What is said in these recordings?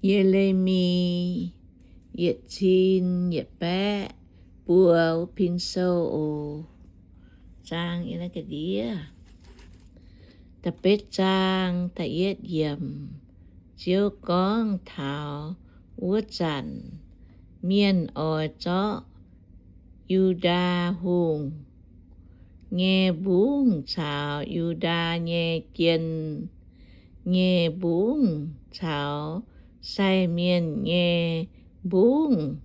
Ye^le^mi yietc cin yietc baeqv buo wuov pin sou oc. Zaang, da'betv zaang da'yietv yiemc. Ziouv gorngv taux wuov zanc, mienh oix zorqv Yu^ndaa Hungh nyei mbungv caux Yu^ndaa nyei jien nyei mbungv caux sai mienh nyei mbungv,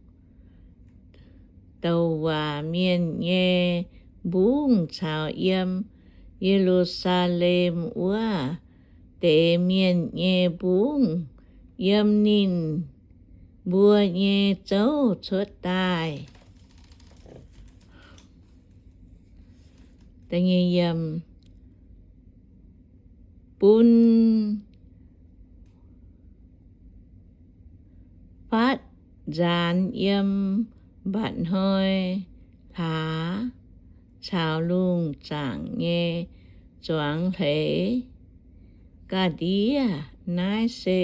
douc waac mienh nyei mbungv caux yiem Ye^lu^saa^lem wuov deix mienh nyei mbungv, yiem ninh mbuo nyei zouv cuotv daaih. Bun fatv nzaanx yiem mba'hnoi hlaax caux lungh zaangc nyei zuangx hleix ga'ndiev. Naaiv se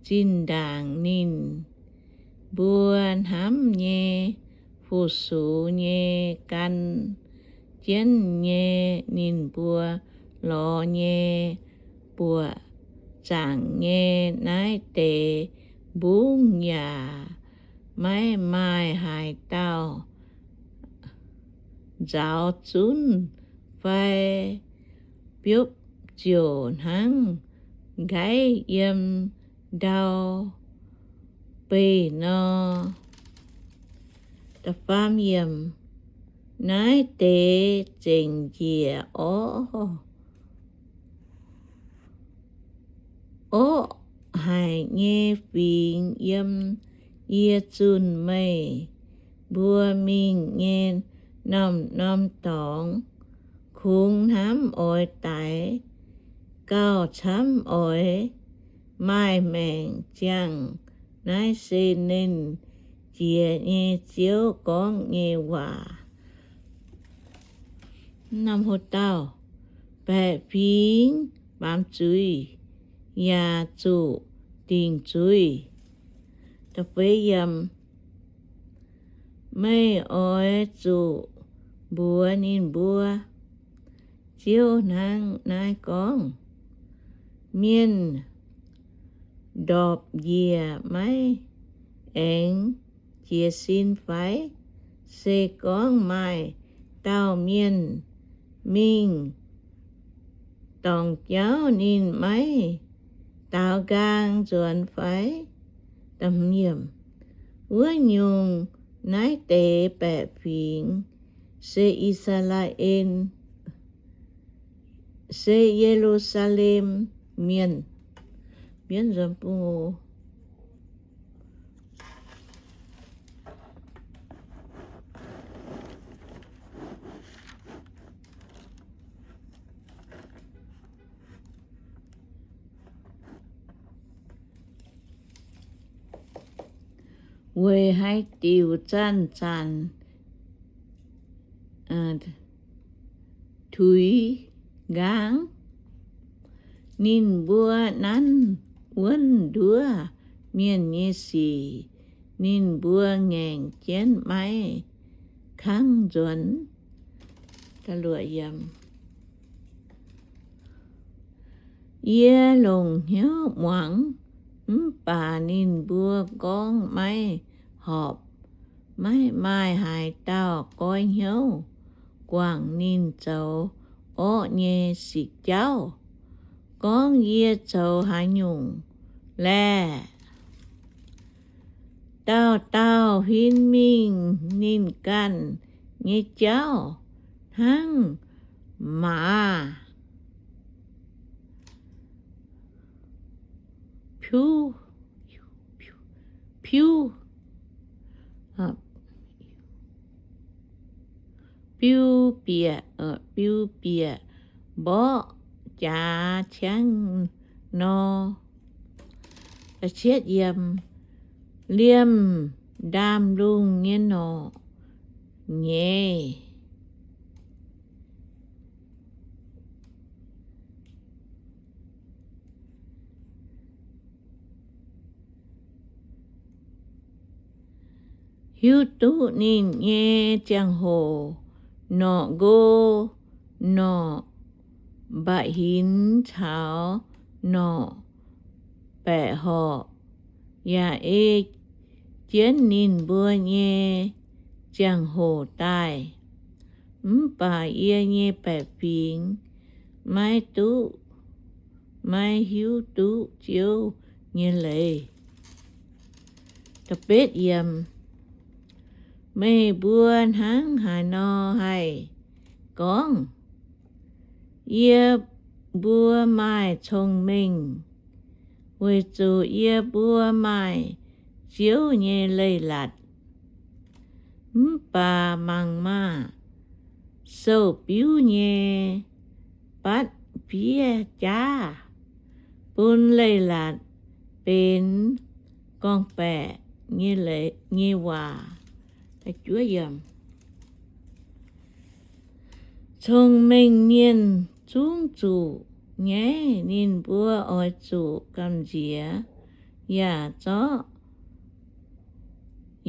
zinh ndaangc ninh mbuo hnamv nyei fu-sux nyei gan jienv nyei ninh mbuo lorz nyei buoqc zaangc nyei naaiv deix mbungv yaac maiv maaih haaix dauh nzaaux zunv fai biopv ziouc hnangv nqaiv yiem ndau beih nor. Naaiv deix zengc njiec orv, orqv haic nyei fingx yiem yie zunh meih mbuo mingh nyei norm-norm dorngx, kungx hnamv oix daix gauh camv oix maaih maengc ziangh. Naaiv se Nernh Jiex nyei Ziouv gorngv nyei waac. Baeqc fingx baamz zuiz yaac zuqc dingc zuiz. Meih oix zuqc mbuox ninh mbuo, Ziouv hnangv naaiv gorngv, mienh ndorpc njiec maiv aengx jiez sin fai? Se gorngv maaih dauh mienh mingh dorngc jauv, ninh maiv daaux nqaang nzuonx fai? Wuov nyungc, naaiv deix baeqc fingx se I^saa^laa^en, se Ye^lu^saa^lem Mienh. Mienv nzuonx bung oc. Weic haaix diuc zanc-zanc tuix nqaang? Ninh mbuo nanv wuonv nduov mienh nyei sic, ninh mbuo ngaengc jienv maiv kangv nzuonx. Yie longc hnyouv muangx, mv baac ninh mbuo gorngv maiv horpc. Maiv maaih haaix dauh goiv hnyouv guangc ninh zoux orqv nyei sic jauv. Gorngv, Yie zoux haaix nyungc laeh? Dauh dauh huin mingh ninh ganh nyei jauv hnangv maaz piuv, piuv, biu bieqc, biu bieqc mborqv jaax ciangv nor. Liemh ndaamv-lungh nyei norqc nyeiz. Hiuv duqv ninh nyei ziangh hoc, norqc nqo, norqc mba'hinx caux norqc baeqc horqc, yaac ei jienv ninh mbuo nyei ziangh hoc daaih. Mv baac yie nyei baeqc fingx maiv duqv, maiv hiuv duqv Ziouv nyei leiz. Meih mbuo hnangv haaix nor haih gorngv, Yie mbuo maaih cong-mengh, weic zuqc yie mbuo maaih Ziouv nyei leiz-latc? Mv baac mangc maah! Sou-biuv nyei batv fiev jaav bun leiz-latc benx gorngv-baeqc nyei waac. Cong-mengh mienh zungv zuqc nyaiv. Ninh mbuo oix zuqc gamh nziex yaac zorqv,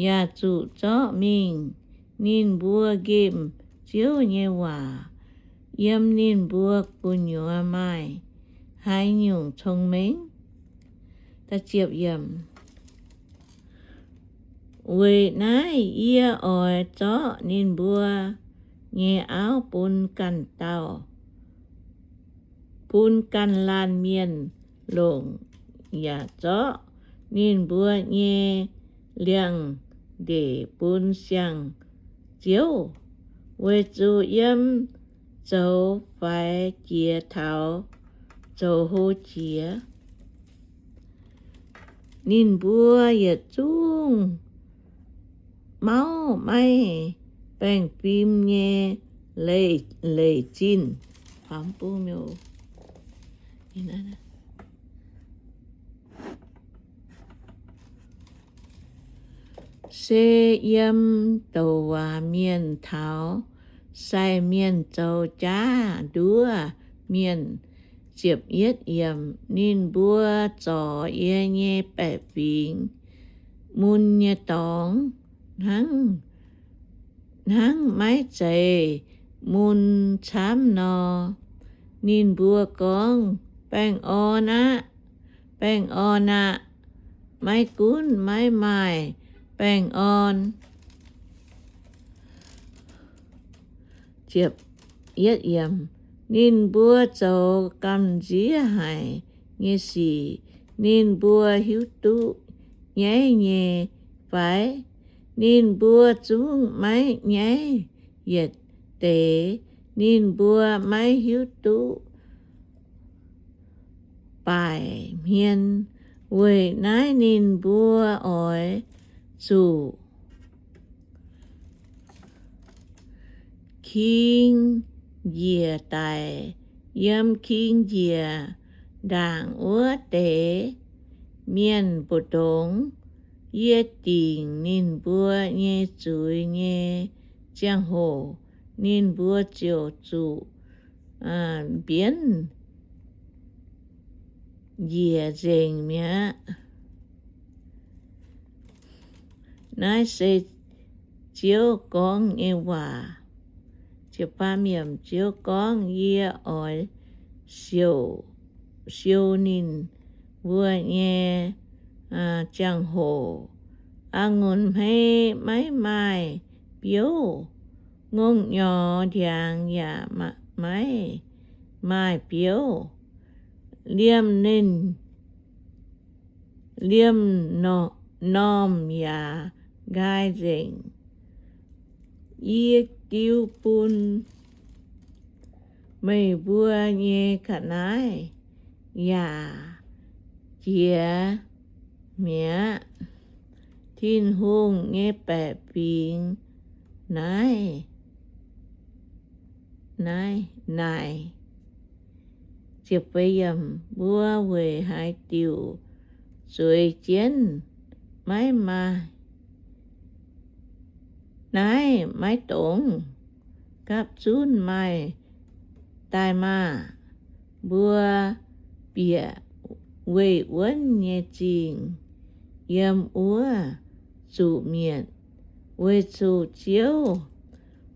yaac zuqc zorqv mingh. Ninh mbuo nqemh Ziouv nyei waac, yiem ninh mbuo gu'nyuoz maaih haaix nyungc cong-mengh? Weic naaiv yie oix zorqv ninh mbuo nyei auv bun ganh dauh, bun ganh laanh mienh longc, yaac zorqv ninh mbuo nyei liangx-ndeic bun siang-ziouv, weic zuqc yiem zoux faix jiex taux zoux hlo jiex. Ninh mbuo yietc zungv mauv maiv baengh fim nyei leiz-zinh. Se yiem douc waac mienh taux sai mienh zoux jaav nduov mienh. Ziepc yietv yiemc. Ninh mbuo zorc yie nyei baeqc fingx mun nyei dorngx hnangv, hnangv maiv zeiz mun camv nor. Ninh mbuo gorngv, Baengh orn aqv, baengh orn aqv! Maiv gunv maiv maaih baengh orn. Ninh mbuo zoux gamh nziex haic nyei sic ninh mbuo hiuv duqv nyaiv nyei fai? Ninh mbuo zungv maiv nyaiv yietc deix. Ninh mbuo maiv hiuv duqv baaic hmien. Weic naaiv ninh mbuo oix zuqc king njiec daic. Yiem king njiec ndaangc wuov deix mienh mbu'ndongx, yie dingc ninh mbuo nyei zuiz nyei ziangh hoc, ninh mbuo ziouc zuqc mbienv njiec nzengc mi'aqv. Naaiv se Ziouv gorngv nyei waac. Ziouv gorngv, Yie oix siou, siou ninh mbuo nyei ziangh hoc. A'ngunc hmei maiv maaih biouv, ngongh nyorx ndiangx yaac maiv maaih biouv. Liemh ninh, liemh normh yaac nqaai nzengc. Yie diu bun meih mbuo nyei ga'naaiv yaac jiex mi'aqv. Tin-Hungh nyei baeqc fingx naaiv, naaiv naaic, Mbuo weic haaix diuc zueiz jienv maiv maaih, naaiv maiv dongz gapv zunv maaih daaih maah! Mbuo bieqc weih wuonv nyei zingh yiem wuov zuqc mietc Weic zuqc Ziouv,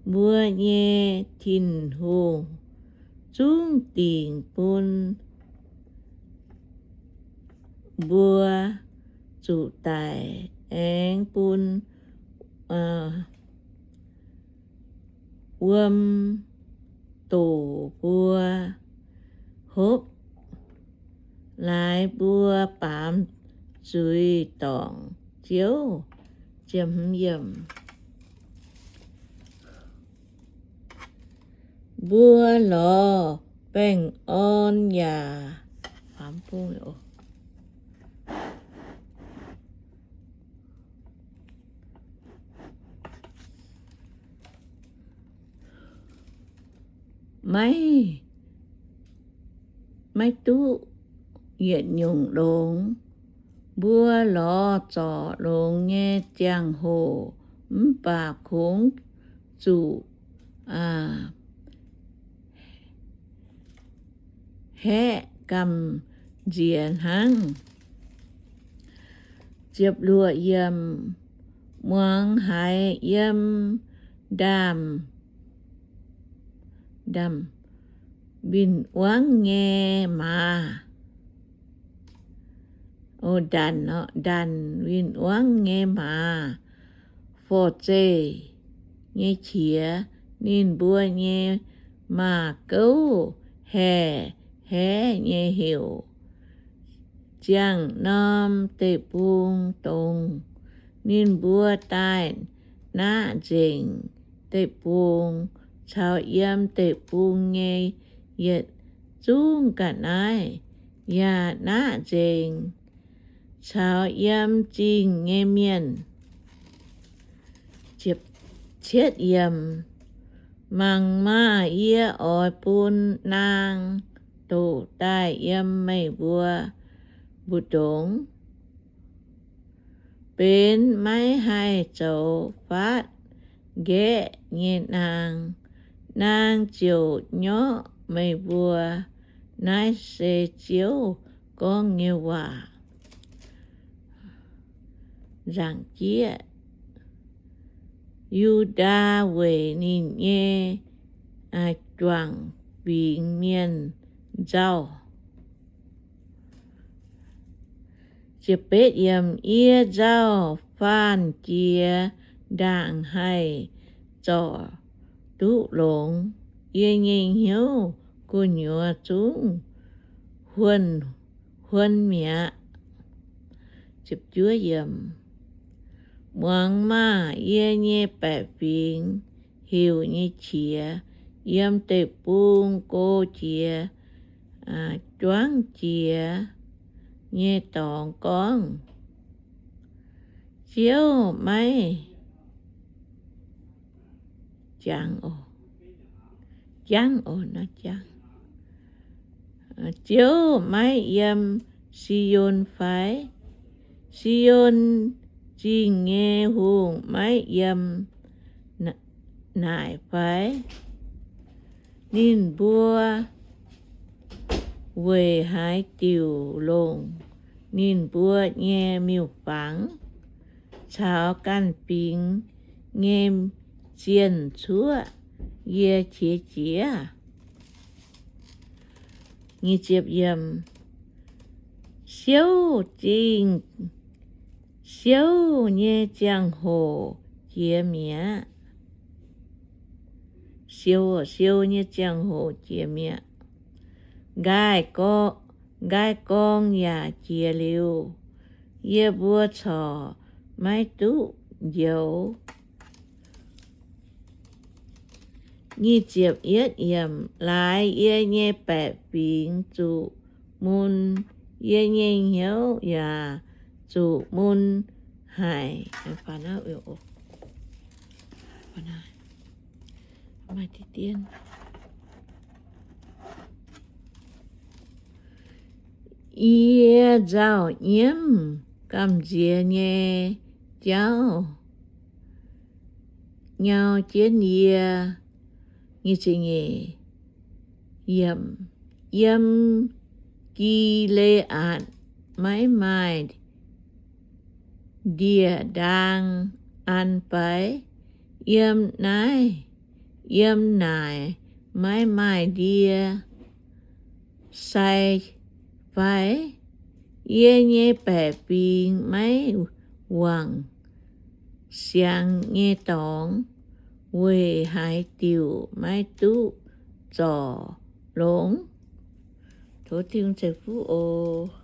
mbuo nyei Tin-Hungh, zungv dingc bun mbuo zuqc daic, aengx bun wuom doqc mbuo hopv, laaix mbuo baamz zuiz dorngc Ziouv. Mbuo lorz baengh orn yaac maiv, maiv duqv yietc nyungc longx. Mbuo lorz zorc longx nyei ziangh hoc mv baac kungx zuqc haeqv gamh nziex hnangv. Muangx haiz yiem ndaamv, ndaamv win-wangv nyei maaz, ndanc, ndanc win-wangv nyei maaz, forv-zeih nyei qiex, ninh mbuo nyei maaz-gouv haeqv haeqv nyei heuc, ziangh norm deic-bung dongz. Ninh mbuo daaih naqv nzengc deic-bung caux yiem deic-bung nyei yietc zungv ga'naaiv, yaac naqv nzengc caux yiem zingh nyei mienh. Mangc maah! Yie oix bun naang doqc daaih yiem meih mbuo mbu'ndongx, benx maiv haih zoux faatv nqaeqv nyei naang. Naang ziouc nyorqv meih mbuo. Naaiv se Ziouv gorngv nyei waac. Nzaangc jieqv, Yu^ndaa weic ninh nyei juangc fingx mienh nzauh. Yie nzauh faanh jiex ndaangc haih zorc duqv longx. Yie nyei hnyouv gu'nyuoz zungv huon, huon mi'aqv. Muangx maah! Yie nyei baeqc fingx heuc nyei qiex yiem deic-bung go jiex, juangv jiex nyei dorngx gorngv, Ziouv maiv jangx, jangv, Ziouv maiv yiem Si^on fai? Si^on Zingh nyei hungh maiv yiem naaic fai? Ninh mbuo weic haaix diuc longc ninh mbuo nyei miuc-fangx, caux ganh fingx nyei zienh cuoqv? Yie qiex jiez. Siouv zingh, siouv nyei ziangh hoc jiex mi'aqv. Siou, siou nyei ziangh hoc jiex mi'aqv. Nqaai gorng, nqaai gorng yaac jiex liuz, yie mbuo corc maiv duqv njoux. Nyic ziepc yietv yiemc. Laaix yie nyei baeqc fingx zuqc mun, yie nyei hnyouv yaac zuqc mun haic. Yie nzauh nyiemv gamh nziex nyei jauv nyau jienv yie. Yiem Gi^le^aatc maiv maaih ndie-ndaang an fai? Yiem naaiv, yiem naaic maiv maaih ndie sai fai? Yie nyei baeqc fingx maiv wangc siangx nyei dorngx, weic haaix diuc maiv duqv zorc longx? Tov Tin-Hungh ceix fuqv oc.